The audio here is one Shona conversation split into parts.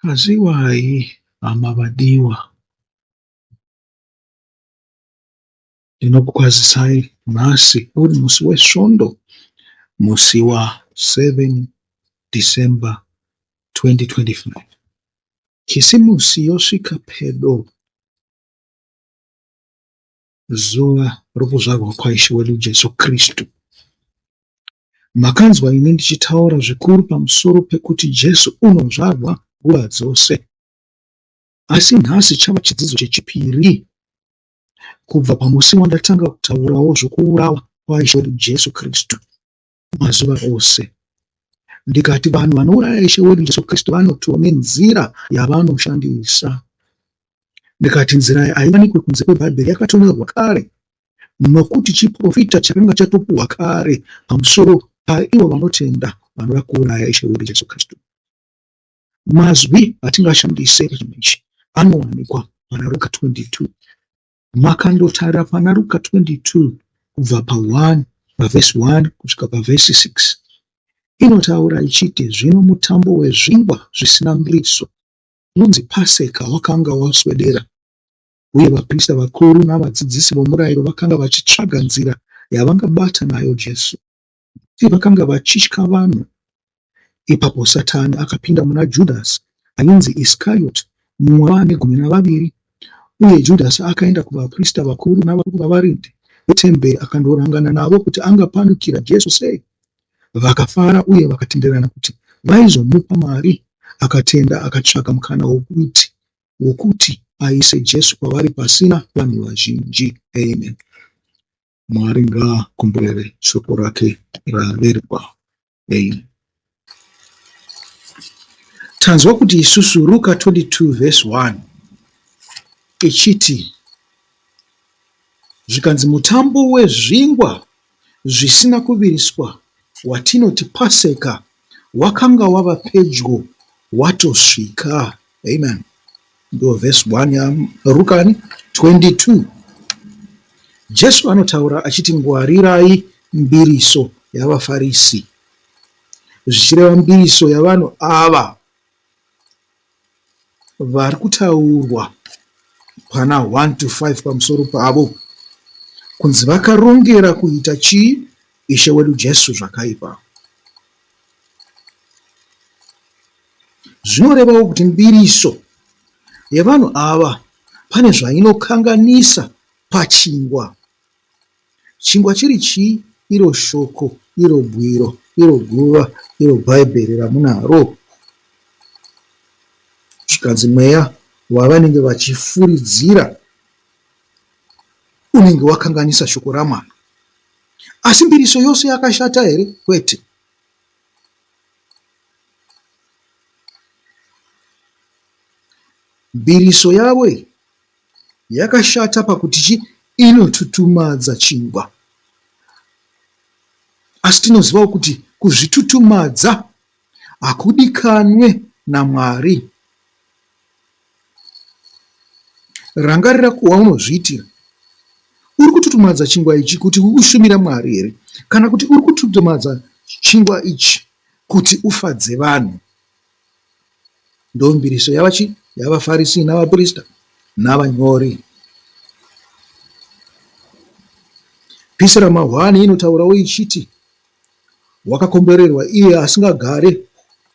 Kwaziwai hama vadiwa. Ndinokukwazisai nhasi uri musi weSvondo musi wa 7 December 2025. Kisimusi yosvika pedo zuva rokuzvarwa kwaIshe wedu Jesu Kristu. Makanzwa ini ndichitaura zvikuru pamusoro pekuti Jesu unozvarwa nguva dzose. Asi nhasi chava chidzidzo chechipiri kubva pamusi wandatanga kutaurawo zvokuurawa kwaIshe wedu Jesu Kristu mazuva ose. Ndikati vanhu vanouraya Ishe wedu Jesu Kristu vanotove nenzira yavanoshandisa. Ndikati nzira iyi haiwanikwe kunze kweBhaibheri yakatonyorwa kare nokuti chiprofita chakanga chatopuhwa kare pamusoro paivo vanotenda vanoda kuuraya Ishe wedu Jesu Kristu. Mazwi atingashandise pachinhu ichi anowanikwa pana Ruka 22. Makandotarira pana Ruka 22 kubva pa 1 pavhesi 1 kusvika pavhesi 6 inotaura ichiti zvino mutambo wezvingwa zvisina mbiriso unonzi Paseka wakanga waswedera, uye vaprista vakuru navadzidzisi vomurayiro vakanga vachitsvaga nzira yavangabata nayo Jesu, nokuti vakanga vachitya vanhu. Ipapo Satani akapinda muna Judhasi, ainzi Iskarioti, mumwe wavane gumi navaviri. Uye Judhasi akaenda kuvaprista vakuru navakuru vavarindi vetemberi akandorangana navo kuti angapandukira Jesu sei. Vakafara uye vakatenderana kuti vaizomupa mari. Akatenda akatsvaka mukana wokuti wokuti aise Jesu kwavari pasina vanhu vazhinji. Amen. Mwari ngaakomborere shoko rake raverengwa. Amen. Tanzwa kuti isusu Ruka 22 verse 1 ichiti zvikanzi mutambo wezvingwa zvisina kuviriswa watinoti Paseka wakanga wava pedyo watosvika. Amen. Ndo verse 1 yaRuka 22. Jesu anotaura achiti ngwarirai mbiriso yavaFarisi, zvichireva mbiriso yavanhu ava vari kutaurwa pana 1 to 5 pamusoro pavo kunzi vakarongera kuita chii Ishe wedu Jesu zvakaipa. Zvinorevawo kuti mbiriso yevanhu ava pane zvainokanganisa pachingwa. Chingwa chiri chii? Iro shoko, iro bwiro, iro guva, iro Bhaibheri ramunaro. Zvikanzi mweya wavanenge vachifuridzira unenge wakanganisa shoko raMwari. Asi mbiriso yose yakashata here? Kwete. Mbiriso yavo iyi yakashata pakuti chi inotutumadza chingwa. Asi tinozivawo kuti kuzvitutumadza hakudikanwe naMwari. Rangarira waunozviitira. Uri kututumadza chingwa ichi kuti ushumire Mwari here kana kuti uri kututumadza chingwa ichi kuti ufadze vanhu? Ndombiriso yavachi yavaFarisi navaprista navanyori. Pisirama 1 inotaurawo ichiti, Wakakomborerwa iye asingagare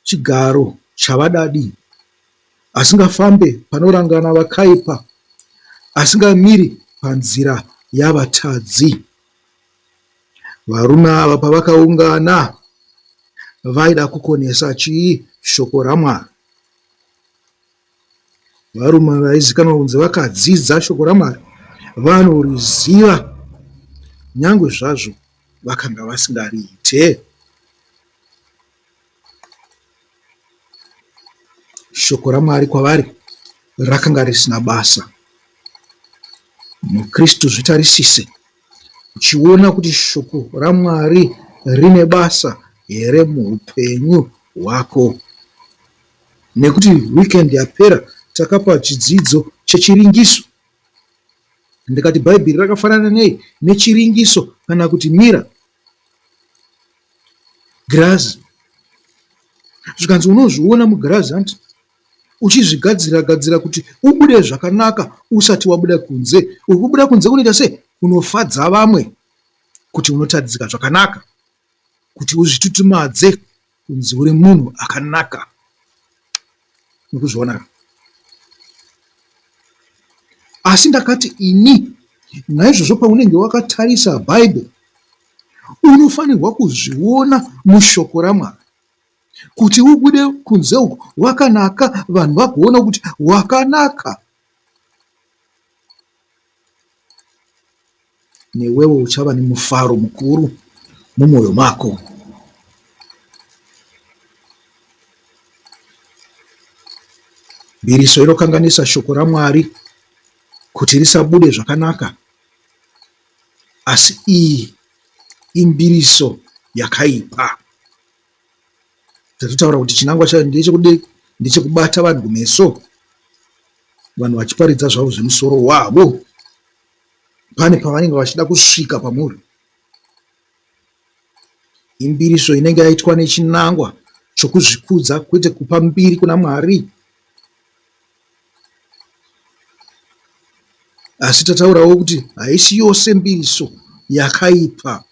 chigaro chavadadi, asingafambe panorangana vakaipa, asingamiri panzira yavatadzi. Varume ava pavakaungana vaida kukonesa chii? Shoko raMwari. Varume vaizikanwa kunzi vakadzidza shoko raMwari vanoriziva nyangwe zvazvo vakanga vasingariite. Shoko raMwari kwavari rakanga risina basa. MuKristu zvitarisise uchiona kuti shoko raMwari rine basa here muupenyu hwako. Nekuti weekend yapera takapa chidzidzo chechiringiso ndikati Bhaibheri rakafanana nei nechiringiso kana kuti mira girazi. Zvikanzi unozviona mugirazi hanti? Uchizvigadzira gadzira kuti ubude zvakanaka usati wabuda kunze. Uri kubuda kunze kunoita sei? Kunofadza vamwe kuti unotaridzika zvakanaka, kuti uzvitutumadze kunzi uri munhu akanaka. Mukuzviona? Asi ndakati ini, naizvozvo paunenge wakatarisa Bhaibheri, unofanirwa kuzviona mushoko raMwari kuti ubude kunze uku wakanaka, vanhu vagoona kuti wakanaka. Newewo uchava nemufaro mukuru mumwoyo mako. Mbiriso inokanganisa shoko raMwari kuti risabude zvakanaka, asi iyi imbiriso yakaipa. Tatotaura kuti chinangwa chayo ndechekudii? Ndechekubata vanhu kumeso, vanhu vachiparidza zvavo zvemusoro wavo. Pane pavanenge vachida kusvika pamuri. Imbiriso inenge yaitwa nechinangwa chokuzvikudza kwete kupa mbiri kuna Mwari. Asi tataurawo kuti haisi yose mbiriso yakaipa.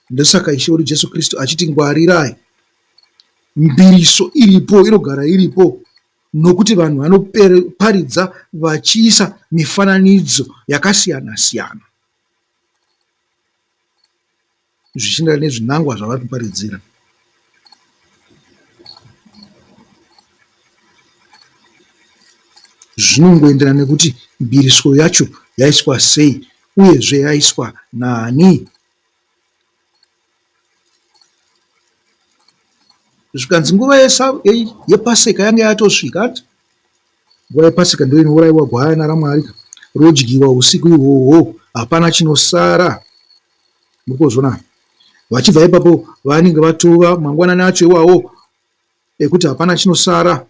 Ndosaka Ishe wedu Jesu Kristu achiti ngwarirai. Mbiriso iripo, inogara iripo nokuti vanhu vanoparidza vachiisa mifananidzo yakasiyana siyana zvichienderana nezvinangwa zvavari kuparidzira. Zvinongoenderana nekuti mbiriswo yacho yaiswa sei uyezve yaiswa naani. Zvikanzi nguva yePaseka yanga yatosvika hanti? Nguva yePaseka ndiyo inouraiwa gwayana raMwari rodyiwa usiku ihwohwo hapana chinosara. Muri kuzviona? Vachibva ipapo vanenge vatova mangwanani acho iwawo ekuti hapana chinosara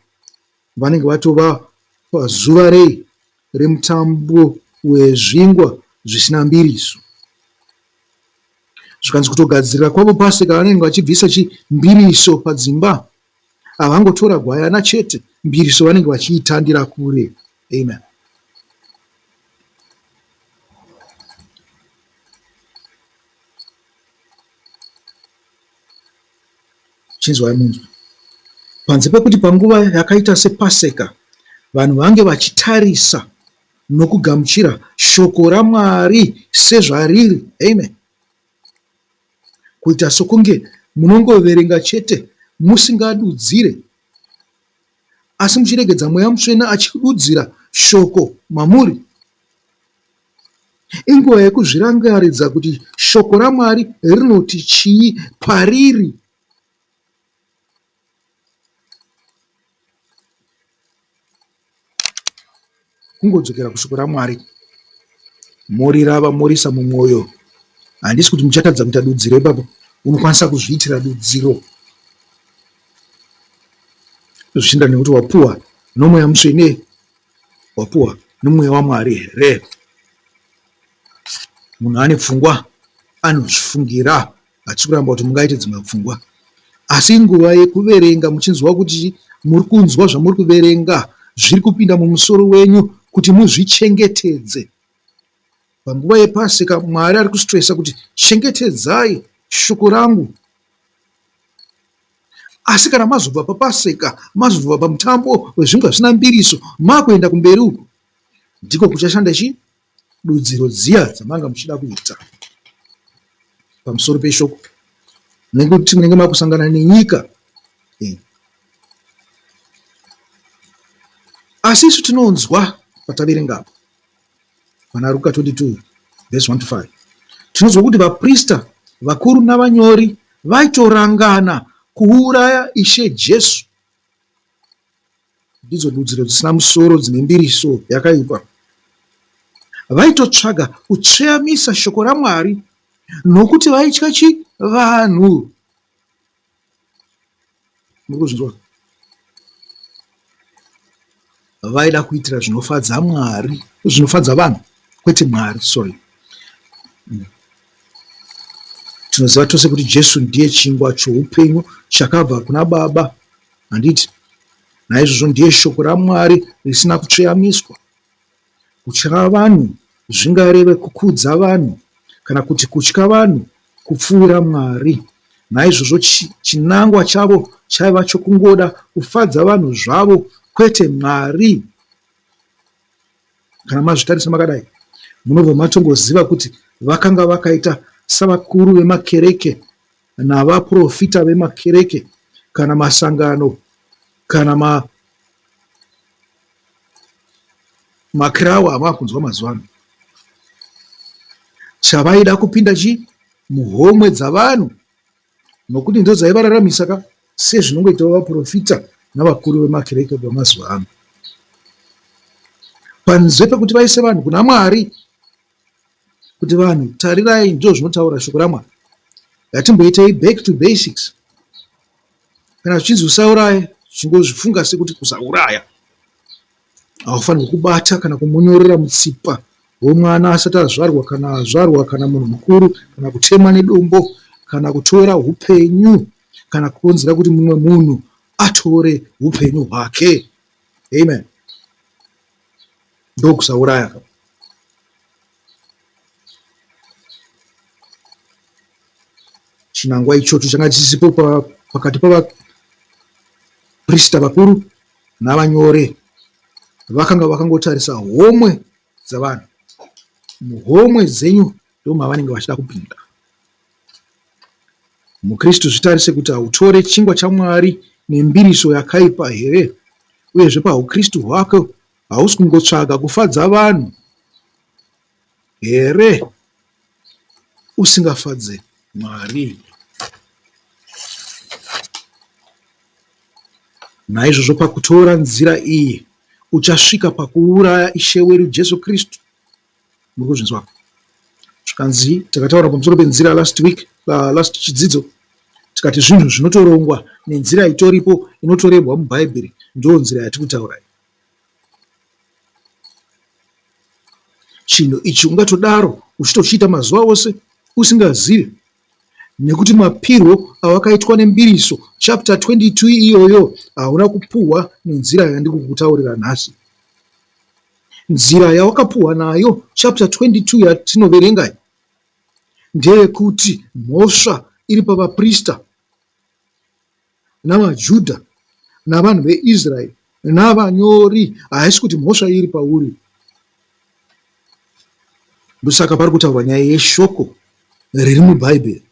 vanenge vatova pazuva rei remutambo wezvingwa zvisina mbiriso. Zvikanzi kutogadzirira kwavo Paseka vanenge vachibvisa chi mbiriso padzimba. Havangotora gwayana chete, mbiriso vanenge vachiitandira kure. Amen. Chinzwai munzwe. Panze pekuti panguva yakaita sePaseka vanhu vange vachitarisa nokugamuchira shoko raMwari sezvariri. Amen. Kuita sokunge munongoverenga chete musingadudzire asi muchiregedza Mweya Mutsvene achidudzira shoko mamuri. Inguva yekuzvirangaridza kuti shoko raMwari rinoti chii pariri. Kungodzokera kushoko raMwari morirava morisa mumwoyo. Handisi kuti muchatadza kuita dudziro ipapo, unokwanisa kuzviitira dudziro zvichienderana nekuti wapuwa noMweya Mutsvene, wapuwa noMweya waMwari here. Munhu ane pfungwa anozvifungira. Hatisi kuramba kuti mungaite dzimwe pfungwa asi inguva yekuverenga muchinzwa kuti muri kunzwa zvamuri kuverenga zviri kupinda mumusoro wenyu kuti muzvichengetedze. Panguva yePasika Mwari ari kustressa kuti chengetedzai shoko rangu. Asi kana mazobva paPasika, mazobva pamutambo wezvingwa zvisina mbiriso, makuenda kumberi uku, ndiko kuchashanda chii? Dudziro dziya dzamanga muchida kuita pamusoro peshoko nekuti munenge makusangana nenyika. Asi isu tinonzwa pataverenga apo pana Ruka 22 verse 1 to 5 tinonzwa kuti vaprista vakuru navanyori vaitorangana kuuraya Ishe Jesu. Ndidzo dudziro dzisina musoro dzine mbiriso yakaipa. Vaitotsvaga kutsveyamisa shoko raMwari nokuti vaitya chi vanhu. Muri kuzvinzwa? Vaida kuitira zvinofadza Mwari, zvinofadza vanhu kwete Mwari, sorry. Tinoziva tose kuti Jesu ndiye chingwa choupenyu chakabva kuna Baba, handiti? Naizvozvo ndiye shoko raMwari risina kutsveyamiswa. Kutya vanhu zvingareve kukudza vanhu kana kuti kutya vanhu kupfuura Mwari. Naizvozvo chinangwa chavo chaiva chokungoda kufadza vanhu zvavo kwete Mwari. Kana mazvitarisa makadai, munobva matongoziva kuti vakanga vakaita savakuru vemakereke navaprofita vemakereke kana masangano kana ma makirawa avakunzwa mazuva ano. Chavaida kupinda chii? Muhomwe dzavanhu nokuti ndidzo dzaivararamisa ka sezvinongoitawo vaprofita navakuru vemakereke vamazuva ano. Panze pekuti vaise vanhu kuna Mwari, kuti vanhu tarirai ndizvo zvinotaura shoko raMwari. Ngatimboitei back to basics. Kana zvichinzi usauraye, chingozvifunga sekuti kusauraya. Haufanirwi kubata kana kumonyorera mutsipa wemwana asati azvarwa kana azvarwa kana munhu mukuru kana kutema nedombo kana kutora upenyu kana kukonzera kuti mumwe munhu atore upenyu hwake. Amen. Ndokusauraya. Chinangwa ichocho changa chisipo pakati pavaprista vakuru navanyori. Vakanga vakangotarisa homwe dzavanhu. Muhomwe dzenyu ndomavanenge vachida kupinda. MuKristu zvitarise kuti hautore chingwa chaMwari nembiriso yakaipa here? Uyezve pahuKristu hwako hausi kungotsvaga kufadza vanhu here usingafadze Mwari? Naizvozvo pakutora nzira iyi uchasvika pakuuraya Ishe wedu Jesu Kristu. Muri kuzvinzwa? Zvikanzi takataura pamusoro penzira last week, last chidzidzo tikati zvinhu zvinotorongwa nenzira itoripo inotorebwa muBhaibheri ndiyo nzira yatiri kutaura iyi. Chinhu ichi ungatodaro uchitochiita mazuva ose usingazive nekuti mapirwo awakaitwa nembiriso chapter 22 iyoyo hauna kupuhwa nenzira yandikukutaurira nhasi. Nzira yawakapuhwa nayo chapter 22 yatinoverenga iyi ndeyekuti mhosva iri pavaprista navaJudha navanhu veIsraeri navanyori haisi kuti mhosva iri pauri. Ndosaka pari kutaurwa nyaya yeshoko riri muBhaibheri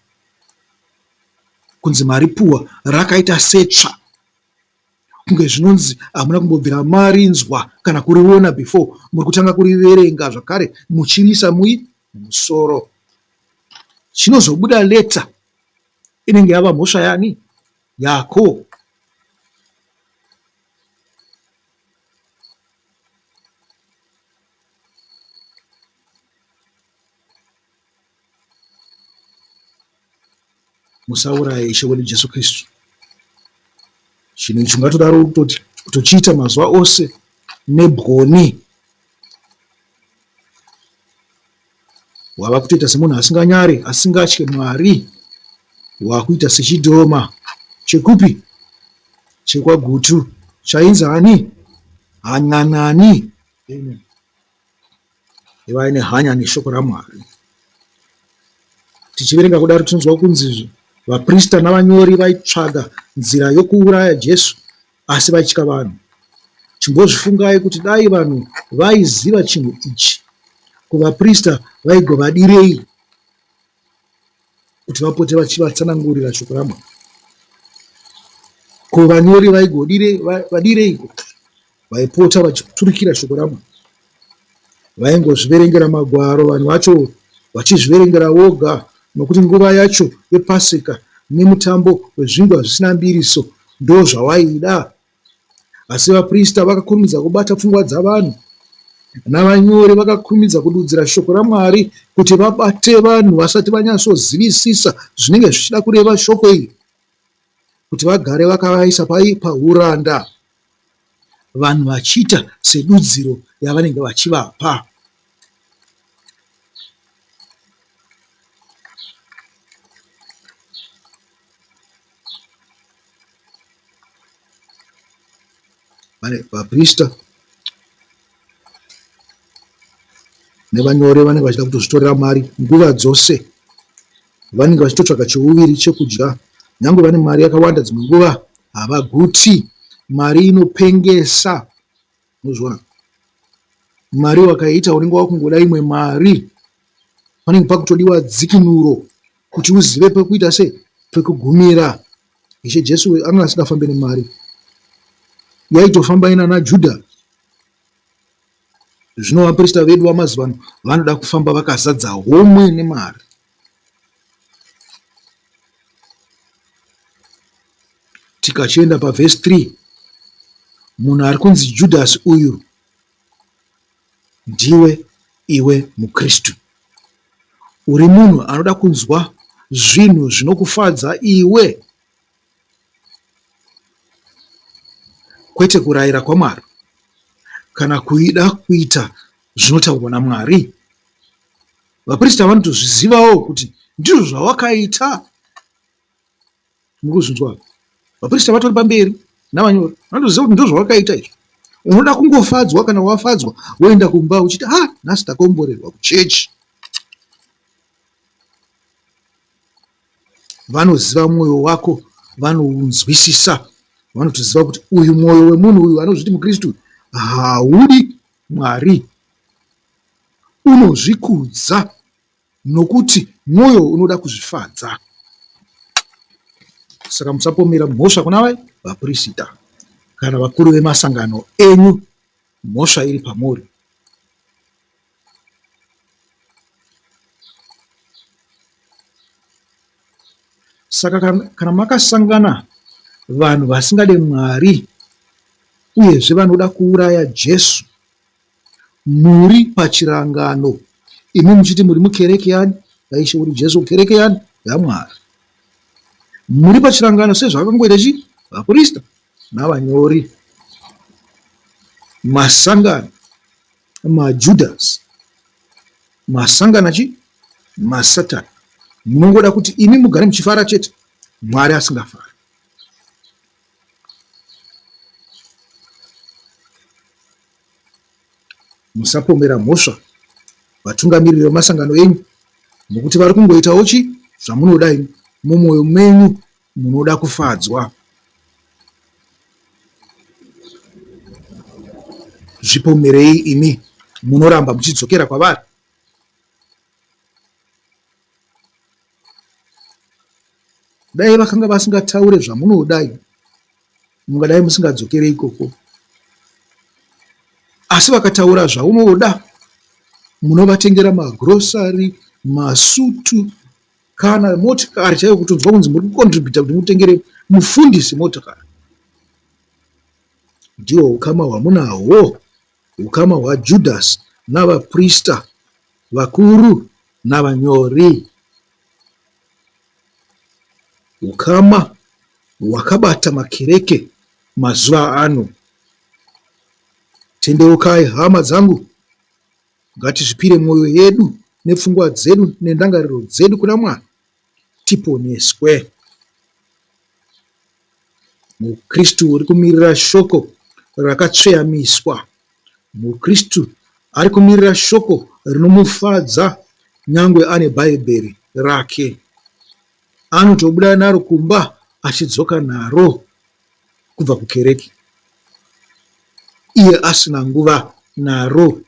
kunzi maripuwa rakaita setsva kunge zvinonzi hamuna kumbobvira marinzwa kana kuriona before muri kutanga kuriverenga zvakare muchiriisa mui mumusoro. Chinozobuda later inenge yava mhosva yani? Yako. Musauraye Ishe wedu Jesu Kristu. Chinhu ichi ungatodaro kutochiita mazuva ose nebwoni. Wava kutoita semunhu asinganyare, asingatye Mwari. Wakuita sechidhoma chekupi? ChekwaGutu. Chainzi ani? Hanyanani. Amen. Ivai nehanya neshoko raMwari. Tichiverenga kudaro tinonzwa kunzi vaprista navanyori vaitsvaga nzira yokuuraya Jesu asi vaitya vanhu. Chimbozvifungai kuti dai vanhu vaiziva chinhu ichi, ko vaprista vaigovadirei kuti vapote vachivatsanangurira shoko raMwari? Ko vanyori vaigodireiko vaipota vachiturikira shoko raMwari? Vaingozviverengera magwaro vanhu vacho vachizviverengera voga nokuti nguva yacho yePasika nemutambo wezvingwa zvisina mbiriso ndozvavaida. Asi vaprista vakakurumidza kubata pfungwa dzavanhu, navanyori vakakurumidza kududzira shoko raMwari kuti vabate vanhu vasati vanyatsozivisisa zvinenge zvichida kureva shoko iri, kuti vagare vakavaisa pai pahuranda, vanhu vachiita sedudziro yavanenge vachivapa. Vaprista nevanyori vanenge vachida kutozvitorera mari nguva dzose. Vanenge vachitotsvaga chouviri chekudya. Nyangwe vane mari yakawanda dzimwe nguva havaguti. Mari inopengesa. Unozviona? Mari wakaita unenge wakungoda imwe mari. Panenge pakutodiwa dzikinuro kuti uzive pekuita sei pekugumira. Ishe Jesu anga asingafambe nemari. Yaitofamba inana Juda. Zvino vaprista vedu vamazuva ano vanoda kufamba vakazadza homwe nemari. Tikachienda pavhesi 3 munhu ari kunzi Judhasi uyu ndiwe iwe muKristu. Uri munhu anoda kunzwa zvinhu zvinokufadza iwe kwete kurayira kwaMwari kana kuida kuita zvinotaurwa naMwari. Vaprista vanotozvizivawo kuti ndizvo zvawakaita. Muri kuzvinzwa? Vaprista vatori pamberi navanyori vanotoziva kuti ndizvo zvawakaita izvi. Unoda kungofadzwa kana wafadzwa woenda kumba uchiti ha nhasi takomborerwa kuchechi. Vanoziva mwoyo wako, vanounzwisisa, vanotoziva kuti uyu mwoyo wemunhu uyu anozviti muKristu haudi Mwari, unozvikudza nokuti mwoyo unoda kuzvifadza. Saka musapomera mhosva kuna vai vapurisita kana vakuru vemasangano enyu, mhosva iri pamuri. Saka kana makasangana vanhu vasingade Mwari uyezve vanoda kuuraya Jesu, muri pachirangano imi muchiti muri mukereke yani yaIshe uri Jesu kereke yani yaMwari. Muri pachirangano sezvakangoita chi vaprista navanyori masangano maJudhasi masangana chi masatani munongoda kuti imi mugare muchifara chete Mwari asingafari. Musapomera mhosva vatungamiriri vemasangano enyu nokuti vari kungoitawo chi zvamunoda imi mumwoyo menyu munoda kufadzwa. Zvipomerei imi munoramba muchidzokera kwavari. Dai vakanga vasingataure zvamunoda imi, mungadai musingadzokere ikoko. Asi vakataura zvaunoda, munovatengera magrosari, masutu, kana motikari chaiyo kutonzwa kunzi muri kucontributa kuti mutengere mufundisi motikari. Ndihwo ukama hwamunahwo, ukama hwaJudhasi navaprista vakuru navanyori. Ukama hwakabata makereke mazuva ano. Tendeukai hama dzangu. Ngatizvipire mwoyo yedu nepfungwa dzedu nendangariro dzedu kuna Mwari tiponeswe. MuKristu uri kumirira shoko rakatsveyamiswa. MuKristu ari kumirira shoko rinomufadza nyangwe ane Bhaibheri rake. Anotobuda naro kumba achidzoka naro kubva kukereke iye asina nguva naro.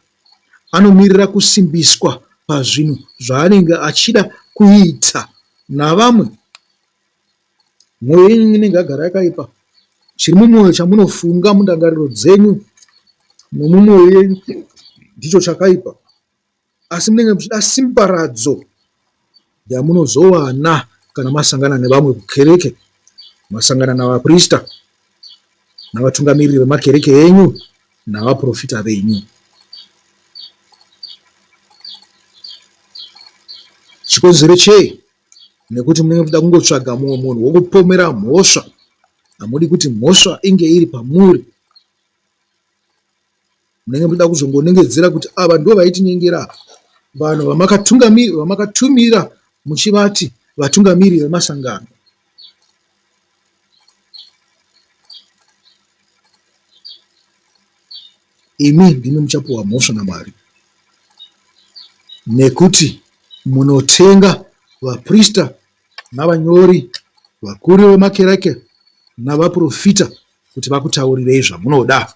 Anomirira kusimbiswa pazvinhu zvaanenge achida kuita navamwe. Mwoyo yenyu inenge yagara yakaipa. Chiri mumwoyo chamunofunga mundangariro dzenyu nomumwoyo yenyu ndicho chakaipa. Asi munenge muchida simbaradzo yamunozowana kana masangana nevamwe kukereke, masangana navaprista, navatungamiriri vemakereke enyu, navaprofita venyu. Chikonzero chei? Nekuti munenge muchida kungotsvaga mumwe munhu wokupomera mhosva. Hamudi kuti mhosva inge iri pamuri. Munenge muchida kuzongonongedzera kuti ava ndivo vaitinyengera ava. Vanhu vamakatumira muchivati vatungamiri vemasangano. Imi ndimi muchapiwa mhosva naMwari nekuti munotenga vaprista navanyori, vakuru vemakereke navaprofita kuti vakutaurirei zvamunoda.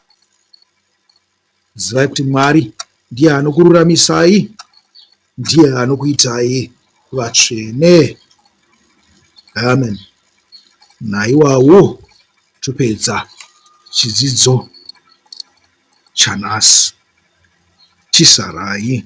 Zivai kuti Mwari ndiye anokururamisai, ndiye anokuitai vatsvene. Amen. Naiwawo topedza chidzidzo chanhasi. Chisarai.